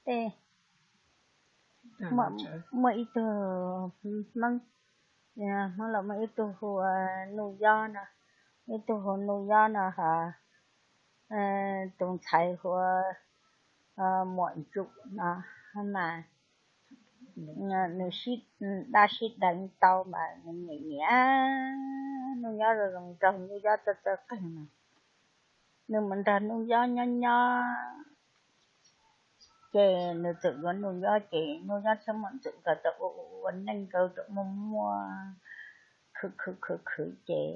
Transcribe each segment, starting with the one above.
tej, muaj ib tug Hmoob, Hmoob los muaj ib tug hu ua Nuj Yob no, ib tug hu Nuj Yob no ho tus ntxhais hu ua Muam Ntsum no mas nws sib, dab sib deev tau mas nws nyiam nyiam Nuj Yob zoo zoo nraug, Nuj Yob txawj txawj qeeg no. Nws mus nrog Nuj Yob nyob nyob ces nws txawm yuav Nuj Yob ces Nuj Yob thiab Muam Ntsum nkawd txawm ua ua neej nkawd txawm muaj muaj khwv khwv khwv khwv ces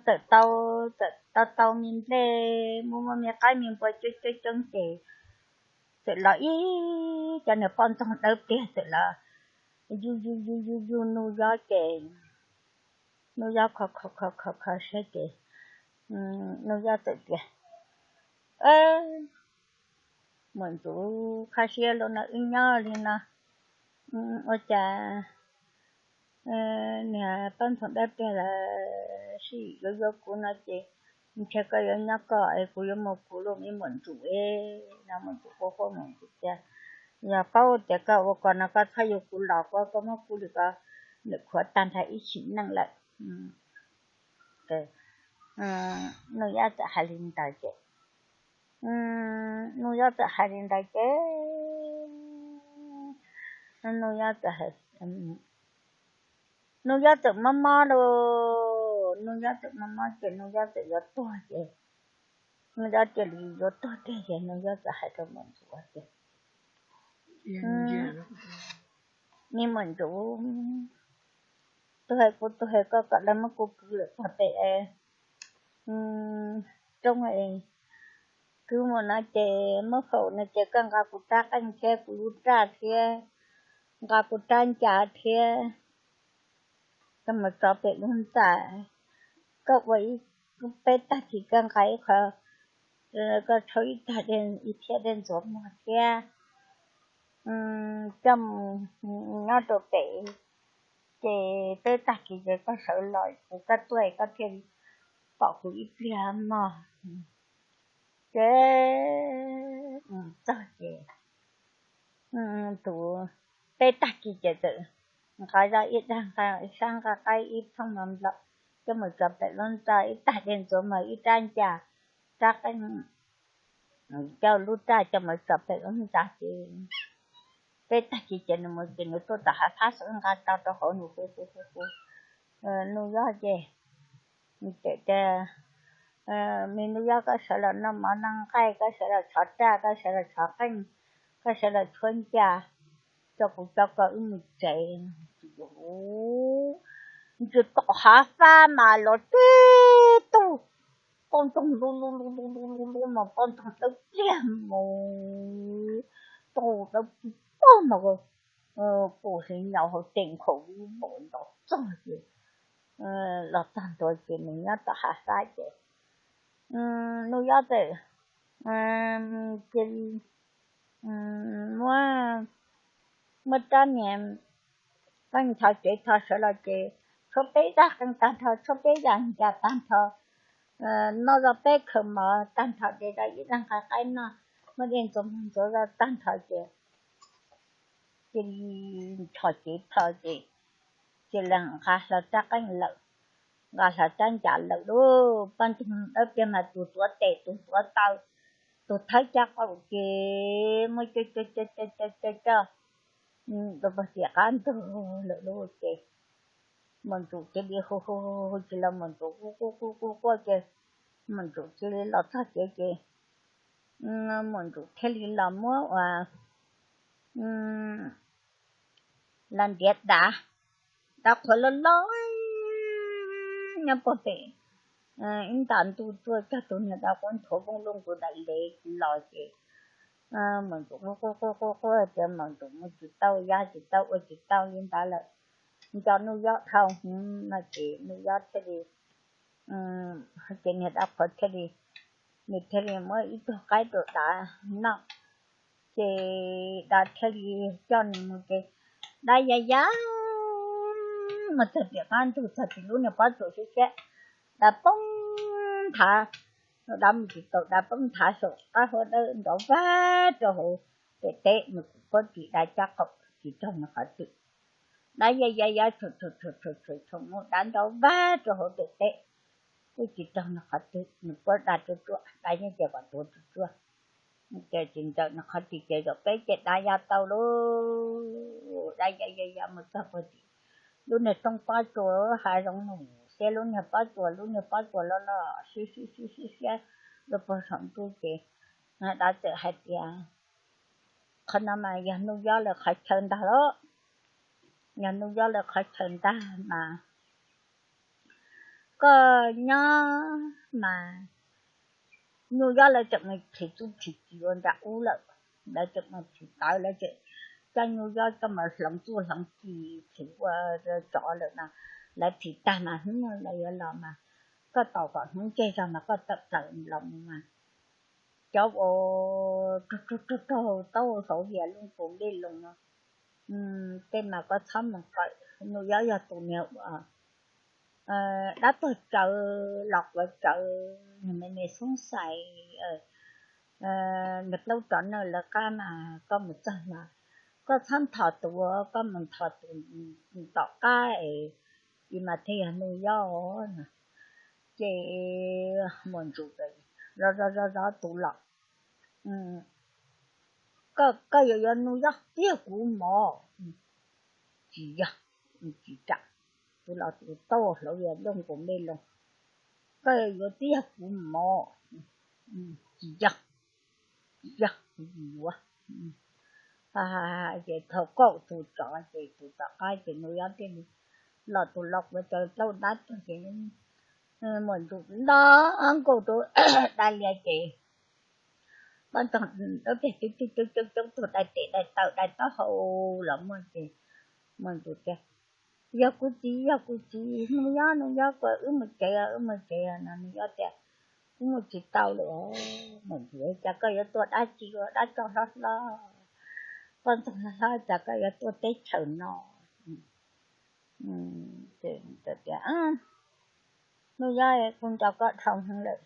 txawm tau, txawm tau tau me nplej muaj muaj me qaib me npua coob coob coob ces txawm los ib cov niag poj ntxoog dawb pliag txawm los yug yug yug yug yug Nuj Yob ces Nuj Yob kho kho kho kho kho siab ces Nuj Yob txawm tias, Muam Ntsum, kho siab los no wb nyob li no, ua cas niag poj ntxoog dawb pliag lawm sib yuav yuav kuv no ces ntshe koj yuav nyob koj es kuv yuav mus kuv lauj me Muam Ntsum es no. Muam Ntsum quaj quaj, Muam Ntsum tias, Yog paub tias koj ua ko no koj txhob yuav kuv los, koj muab kuv li ko, lwm qhuav tag nrho ib sim neej lawm. Nuj Yob txawm hais li ntawd ces, Nuj Yob txawm hais li ntawd ces Nuj Yob txawm, Nuj Yob txawm mob mob lauj, Nuj Yob txawm mob mob ces Nuj Yob txawm yuav tuag ces, Nuj Yob cia li yuav tuag tiag ces Nuj Yob txawm hais rau Muam Ntsum tias, Me Muam Ntsum, tuag kuv tuag, koj kom lawv muab kuv kwv lawm txog pem roob, kwv mus no ces muab faus no ces koj nqa kuv rab qeej thiab kuv lub raj thiab nqa kuv rab ncas thiab koj mus tso pem lub ntxa, koj ua ib, peb tag kis koj nqa ib qho, koj rhaub ib tag ib phiab dej ntxuav muag thiab coj mus nyob rau pem, ces peb tag kis ces koj sawv los ces koj tuaj koj thiaj li pom kuv ib pliag mog. Ces txog ces tus, peb tag kis ces txawm nqa zoj ib dag nqa sab nqa qaib ib phooj no nplaum coj mus tso pem lub ntxa, ib tag dej ntxuav muag, ib rab ncas, rab qeej, coj lub raj coj mus tso pem lub ntxa ces peb tag kis ces nws mus ces nws tuaj tom hav fab xwb nqa tau rau hauv nws hu hu hu hu Nuj Yob ces, ces tias, Me Nuj Yob, koj sawv los noj mov noj nqaij, koj sawv los tshov raj, koj sawv los tshov qeej, koj sawv los tshuab ncas, tso kuv coj koj wb mus tsev. Ntsia tom hav fab mas los tib tug poj ntxoog lub lub lub lub lub lub lub mas poj ntxoog dawb pliag mus, tug dawb pug pog mas pum hliv nyaus hauv tes nkhaus lub npaum nto txog ces los txog ntua ces nws nyob tom hav fab ces Nuj Yob txawm cia li muab, muab rab niag qeej tho tsev tho sawv los ces tshuab peb zaj qeej tag nrho, tshuab peb zaj ncas tag nrho, noj zoj peb khaws mov tag nrho, de zoj ib zaj nqa qaib noj, muab dej ntxuav muag ntxuav zoj tag nrho ces cia li ncho cev tho ces cia li nqa hlo rab qeej lawm, nqa hlo rab ncas lawm lauj. Poj ntxoog dawb pliag mas tus tuav tes tus tuav taw, tus thawb caj qaum ces muab coj coj coj coj coj coj rau pem tim qab ntug lawm lauj ces Muam Ntsum cia li hu hu hu tsis los, Muam Ntsum quaj quaj quaj quaj quaj ces Muam Ntsum cia li los txog tsev ces Muam Ntsum thiaj li los muab ua, los ntiav dav, dav qhuav loj loj nyob puag pem ib nta ntuj tuaj cog tus niag dav quav nthuav vooj loj nkaus daim lev los ces Muam Ntsum quaj quaj quaj quaj tias Muam Ntsum mus tsis tau, ya tsis tau, ua tsis tau li ntawd lawm, nco Nuj Yob dhau hwv no ces Nuj Yob thiaj li, ces niag dav qhuav thiaj li, nws thiaj li muab ib tug qaib rau dav noj, ces dav thiaj li coj nws mus ces dav ya ya mus txog tim qab ntug txog tim lub niag pob tsuas siab siab, dav poob nthav Dab mus tsis tau, dab poob nthav saum qab hua dawb nrov vag rau hauv pem teb, mus kuj puab ris dab caj qaum tsis raug nws qhov twg. Dab ya ya ya tshum tshum mus dab nrov vag rau hauv pem teb, kuj tsis raug nws qhov twg, nws puab dab ruaj ruaj, dab yeej tias kom tuav ruaj ruaj. Ces tsis ntawm nws qhov twg ces zaum peb ces dab ya tau lauj. Dab ya ya ya mus txog puag tim lub niag roob pob tsuas hav zoov num xiab, lub niag pob tsuas, lub niag pob tsuas loj loj siab siab siab siab siab, lub puag saum ntuj ces dab txawm hais tias, qhov no mas yog Nuj Yob lawv qhov chaw ntag lauj. Yog Nuj Yob lawv qhov chaw ntag mas koj nyob mas. Nuj Yob lawv tseem mus thim txuj thim ci ua nram ub lawm, lawv tseem mus thim tawv, lawv tseem coj Nuj Yob coj mus hloov txuj hloov ci thim ua tsov lawm no. Lawv thim tag mas hnub no lawv yuav los mas koj tos kom hnub ntseg zog mas koj tawm plaws los mus mas cov ua raug raug taub hau hlauv vias looj pus nplej loo no. Tej mas koj txhob mus qawm, Nuj Yob yog tus niag uas dab tuag tsawv los quav tsawv, nws me me xoob xais, nws plaub rov nawj lawv qab mas koj mus txog mas koj txhob nthos tus, koj mus nthos tus tom qab es mas thiaj yog Nuj Yob no. Ces Muas Ntsus zov zov zov zov tus los, koj yuav yuav Nuj Yob tiag kuv mov. Tsis yog, tsis kam, tus los tus taub hau hlauv vias looj pus nplej loo, koj yuav yuav tiag kuv mov. Tsis yog, tsis yog, kuv tsis yuav. Ces thaum kaum tus tsov ces tus tom qab ces Nuj Yob thiaj li los tus los quav tsawv plaub dab tuag ces Muas Ntsus nto nkaus rau dab lias ces poj ntxoog dawb peg coob coob coob coob coob tuag dai tes dai taw dai taub hau los muaj ces Muas Ntsus tias, yog kuv txiv, yog kuv txiv, Nuj Yob, Nuj Yob, kuv wb mus tsev os, wb mus tsev os no. Nuj Yob tias, kuv mus tsis tau lawm. Muas Ntsus, cas koj yuav tuaj dab tsi ua dab tsog hlob hlob, poj ntxoog hlob hlob, cas koj yuav tuaj teb chaws no? Tias, Nuj Yob, kuv nco koj dhau heev lawm,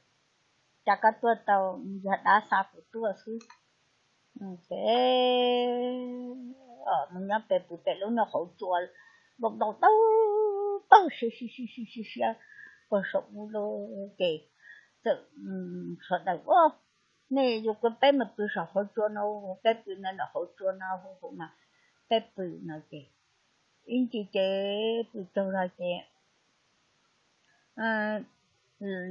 cas koj tuaj tau, yog dab xa kuv tuaj xwb. Ces mus nyob pem pw pem lub niag hauv tsua, npau npau taug taug siab siab siab siab siab puag saum ub lawm ces txawm sawv daws ua, nej yuav kom peb mus pw saum hauv tsua no, peb pw no nram hauv tsua no hu hu mas peb pw no ces ib ntsis ces pw tsaug zog ces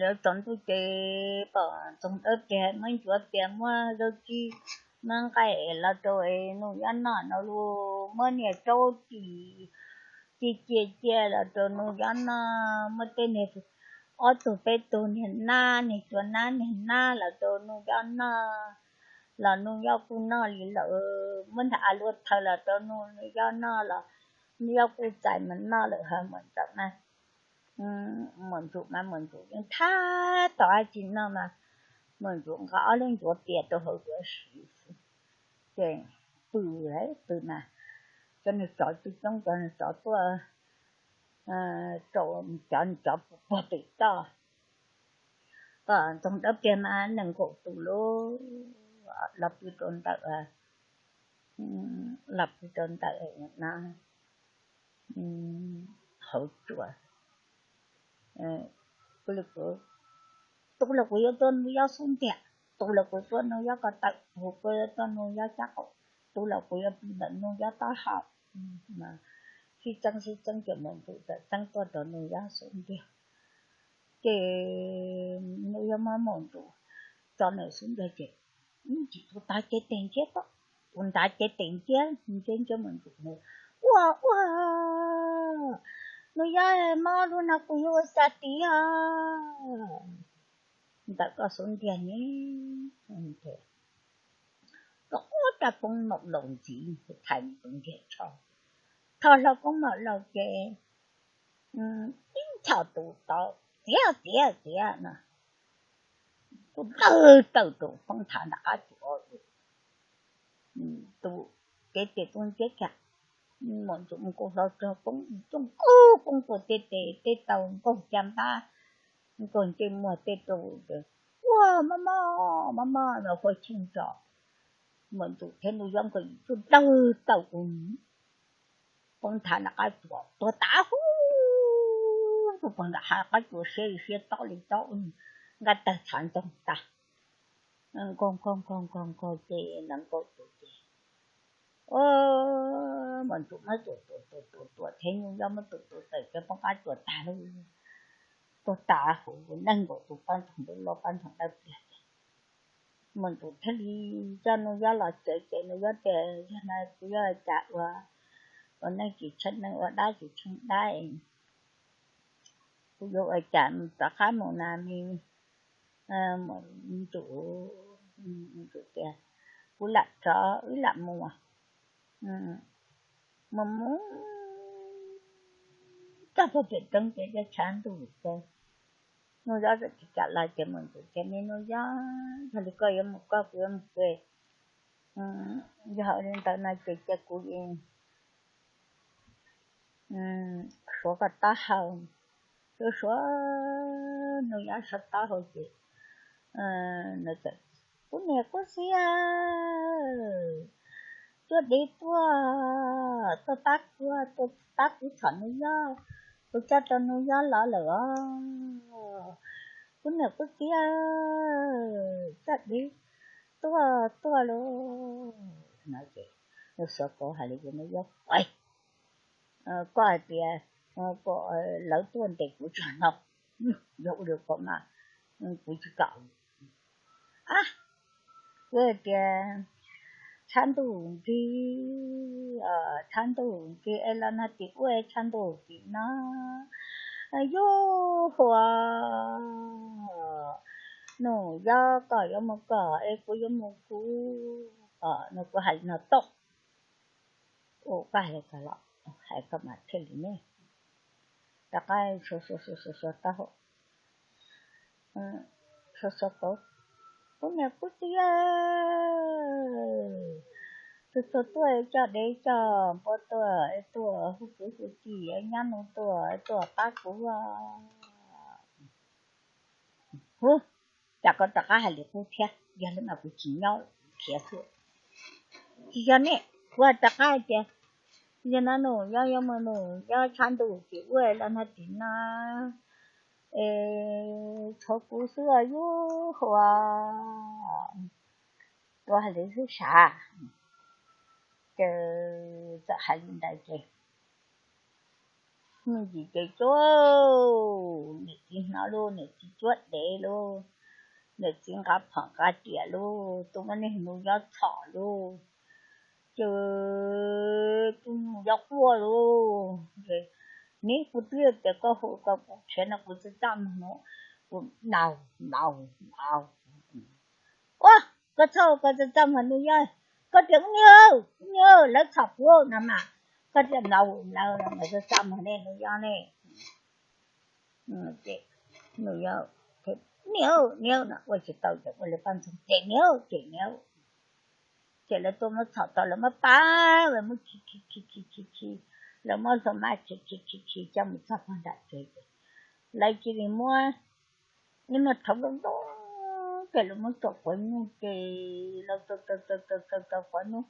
lawv tsaus ntuj ces pom Ntxoog Dawb Pliag muab ncuav pias muab zaub tsib muab nqaij los rau Nuj Yob noj no los muab niag zaub ci ci cia cia los rau Nuj Yob noj, muab tej niag ob tug peb tug niag nab niag cua nab niag nab los rau Nuj Yob noj, los Nuj Yob kuj noj li lawm, muab niag av luaj thawj los rau Nuj Yob noj los Nuj Yob kuj txais mus noj lawm. Ho Muas Ntxawm mas, Muas Ntxawm mas Muas Ntxawm yeej thab tau dab tsi noj mas Muas Ntxawm nqa ob lub ncuav pias rau hauv duav siv xwb. Ces pw, pw mas cov niag tsov coob coob, cov niag tsov tuaj rau cov niag tsov puag pem toj. Ntxoog Dawb Pliag mas nees nkaum tus lub los pw rau ntawm, los pw rau ntawm no hauv tsua. Tus los kuv yuav tuaj Nuj Yob xub ntiag, tus los kuv tuaj Nuj Yob ko taw, tus kuv yuav tuaj Nuj Yob caj qaum, tus los kuv yuav pw ntawm Nuj Yob taub hau. Sib txeeb sib txeeb ces Muas Ntxawm txawm txeeb tuaj rau Nuj Yob xub ntiag. Ces Nuj Yob muab Muas Ntxawm tso nws xub ntiag ces ib ntsis tus tav cev tes ntsiab to, tus ntav cev tes ntsiab ntsiab ntsiab Muas Ntxawm, ua ua, Nuj Yob, mob lub no kuv yuav ua cas tiag? Ntawm koj xub ntiag ne, koj ua rau koob maum laus ntxiv, thaiv tus ntiag tsho, tho hlo koob maum laus ces ib nchos tus tod txiav txiav txiav no, kuj tawg tawg tus poob nthav nram qab tsuas. Tus cev tes kuj ntsiab kiag, Muas Ntxawm mus kuj hlo rog poob, tsooj kuj poob rau tej tes tej taw, nkaug caj npab, nkaug ntsej muag tej rau ces Ua, maj maj maj maj no hua cheej tso, Muam Ntxum thiab Nuj Yob nkawd yim tuaj dawg tawm u poob nthav nram qab tsuas tuag tas huv, tuag poob nram hav qab tsuas siab li siab tob li tob, nqaij tawg txhav ntsoog tas, nkaug nkaug nkaug nkaug nkaug ces nkaum tus ces Muam Ntxum muab Tuam Tuam Tuam Tuam Tuam thiab Nuj Yob muab Tuam Tuam tawm ces poob qab tsuas tag lawm, tuag tas huv, nees nkaum tus poj ntxoog loj loj, poj ntxoog dawb pliag ces Muam Ntxum thiaj li coj Nuj Yob los tsev ces Nuj Yob tias, Yog no kuv yuav ua cas ua, ua neej tsis tsheej neej, ua dab tsis tsheej dab, kuv yuav ua cas rov qab mus na me Ntxum? Ntxum tias, Kuv lam rov, wb lam mus, mus mus txog puag pem roob ces tshav ntuj ces Nuj Yob txawm tsis kam los ces Muam Ntxum tias, Me Nuj Yob, yog li koj yuav mus koj, kuv yuav mus kuv, yog li ntawd no ces cia kuv suav koj taub hau. Suav suav Nuj Yob suav taub hau ces, Kuv niam kuv txiv, cuaj dev tuaj, tuaj pab kuv, tuaj pab kuv txhom Nuj Yob, kuv coj tau Nuj Yob los lawm os. Kuv niam kuv txiv, cuaj dev tuaj tuaj lauj. No ces Nuj Suav Kauv hais li, Nuj Yob, koj hais tias lawv tuaj ntes kuv tso no, yog ua li ko mas kuv tsis kam. Kuv hais tias tshav ntuj nti, tshav ntuj nti es los nag tim ub, tshav ntuj tim no, yus huas, Nuj Yob koj yuav mus koj es kuv yuav mus kuv, no kuv hais li no tau. Ua koj hais li ko los hais koj mas thiaj li ne. Rov qab suav suav suav suav taub hau, suav suav kauv, Kuv niam kuv txiv, tus tuag tuaj coj dev coj npua tuaj, tuaj hu kwv hu tij, nyab nus tuaj, tuaj pab kuv. Hu, cas koj rov qab hais li qub thiab? Yog li mas kuv tsis nyob, khiav xwb. Tsis yog ne, kuv rov qab hais tias, yog no Nuj Yob yuav mus, Nuj Yob tshav ntuj tim ub los nag tim no es tshuav kuv xwb yus huas. Kuv hais li xwb sav, ces txawm hais li ntawd ces me ntsis ces cuab, niam txiv hnov lauj, niam txiv cuab dev lauj, niam txiv nqa phom nqa riam lauj, tus muaj neeg Nuj Yob txhom lauj, ces tus Nuj Yob quaj lauj, neb kuv twb tias koj hu ko kuv khiav no kuv txaj txaj muag no, kuv nau nau nau. Ua, koj txhob ua koj txaj txaj muag Nuj Yob, koj tias ub niag, ub niag lawv txhom kuv no mas, koj tias nau nau no mas txaj txaj muag ne Nuj Yob ne. Ces Nuj Yob, niam niam no ua tsis tau ces ua li poj ntxoog ces niam ces niam, ces lawv tuaj muab txhom tau lawv muab pab lawv muab khi khi khi khi khi khi, lawv muab hlua mab khi khi khi khi coj mus txog puag nram tsev ces lawv cia li muab ib niag thauv loj loj ces lawv muab tso quav nyuj ces lawv tso tso tso tso tso quav nyuj,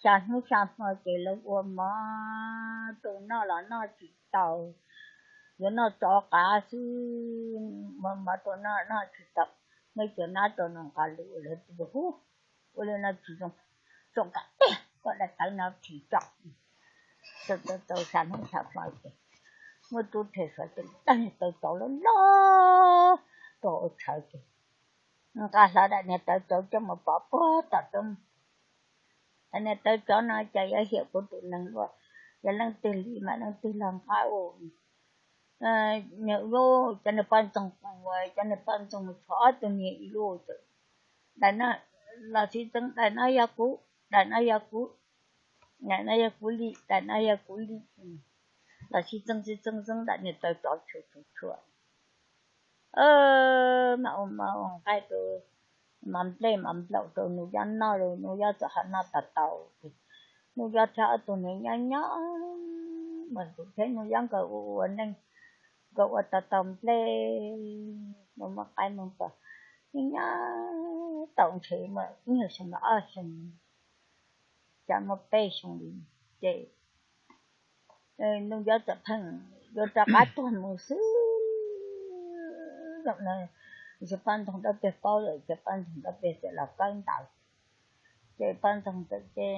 xya hnub xya hmo ces lawv ua mov rau noj los noj tsis tau, yuav noj tsov qav xwb, ua mov rau noj noj tsis tau, muab cov nab rau nws nqa lus lawv tias hu, ua li no tsis zoo, tso kom tiag koj daim tawv no thim tso. Tau tau tau xya hnub xya hmo ces muaj tub rhe suav ces tawg niag tawv tsov loj loj rau hauv tshawv ces nqa hlo daim niag tawv tsov coj mus pov puag tom roob. Daim niag tawv tsov no ces yuav hiam kuv tus nees luaj, yog leej twg li mas leej twg los nqa ua. Niag ub, cov niag poj ntxoog, cov niag poj ntxoog tshuav ob tug niag ib lub, daim no, los sib txeeb, daim no yog kuv, daim no yog kuv, daim no yog kuv li, daim no yog kuv li. Los sib txeeb sib txeeb txeeb daim niag tawv tsov tshua tshua tshua, mas ua mov ua nqaij rau, mov nplej mov nplaum rau Nuj Yob noj, Nuj Yob txawm ho noj tau tau. Nuj Yob thiab ob tug niag nyob nyob, Muam Ntxum thiab Nuj Yob nkawd ua ua neej, nkawd ua tau tau nplej, mus muab qaib mus pom, Nyob nyob tau ntshe muaj ib nyuag xyoo los ob xyoo, cas muaj peb xyoo li, ces Nuj Yob txawm pheej yuav rov qab tuag mus xwb. Zaum no, ces poj ntxoog dawb peg paub lawm, ces poj ntxoog dawb peg txawm los kawb ntawv, ces poj ntxoog txawm ces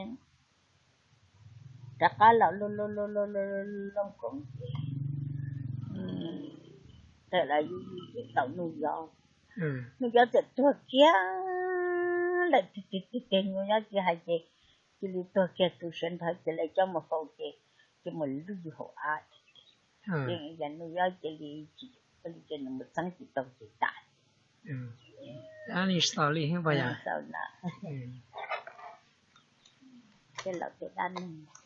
rov qab los lub lub lub lub lub loo koom ces tawm los yug yug ces tau Nuj Yob. Nuj Yob txawm tuag kiag lawm tiag tiag tiag, Nuj Yob tsis hais ces cia li tuag kiag, tu siav nrho ces lawv coj mus faus ces, ces mus lwj hauv av, ces yog Nuj Yob cia li tsis, cia li mus txeeb tsis tau ces tas. Li xaus li, xaus na, tej laus tej dab neeg.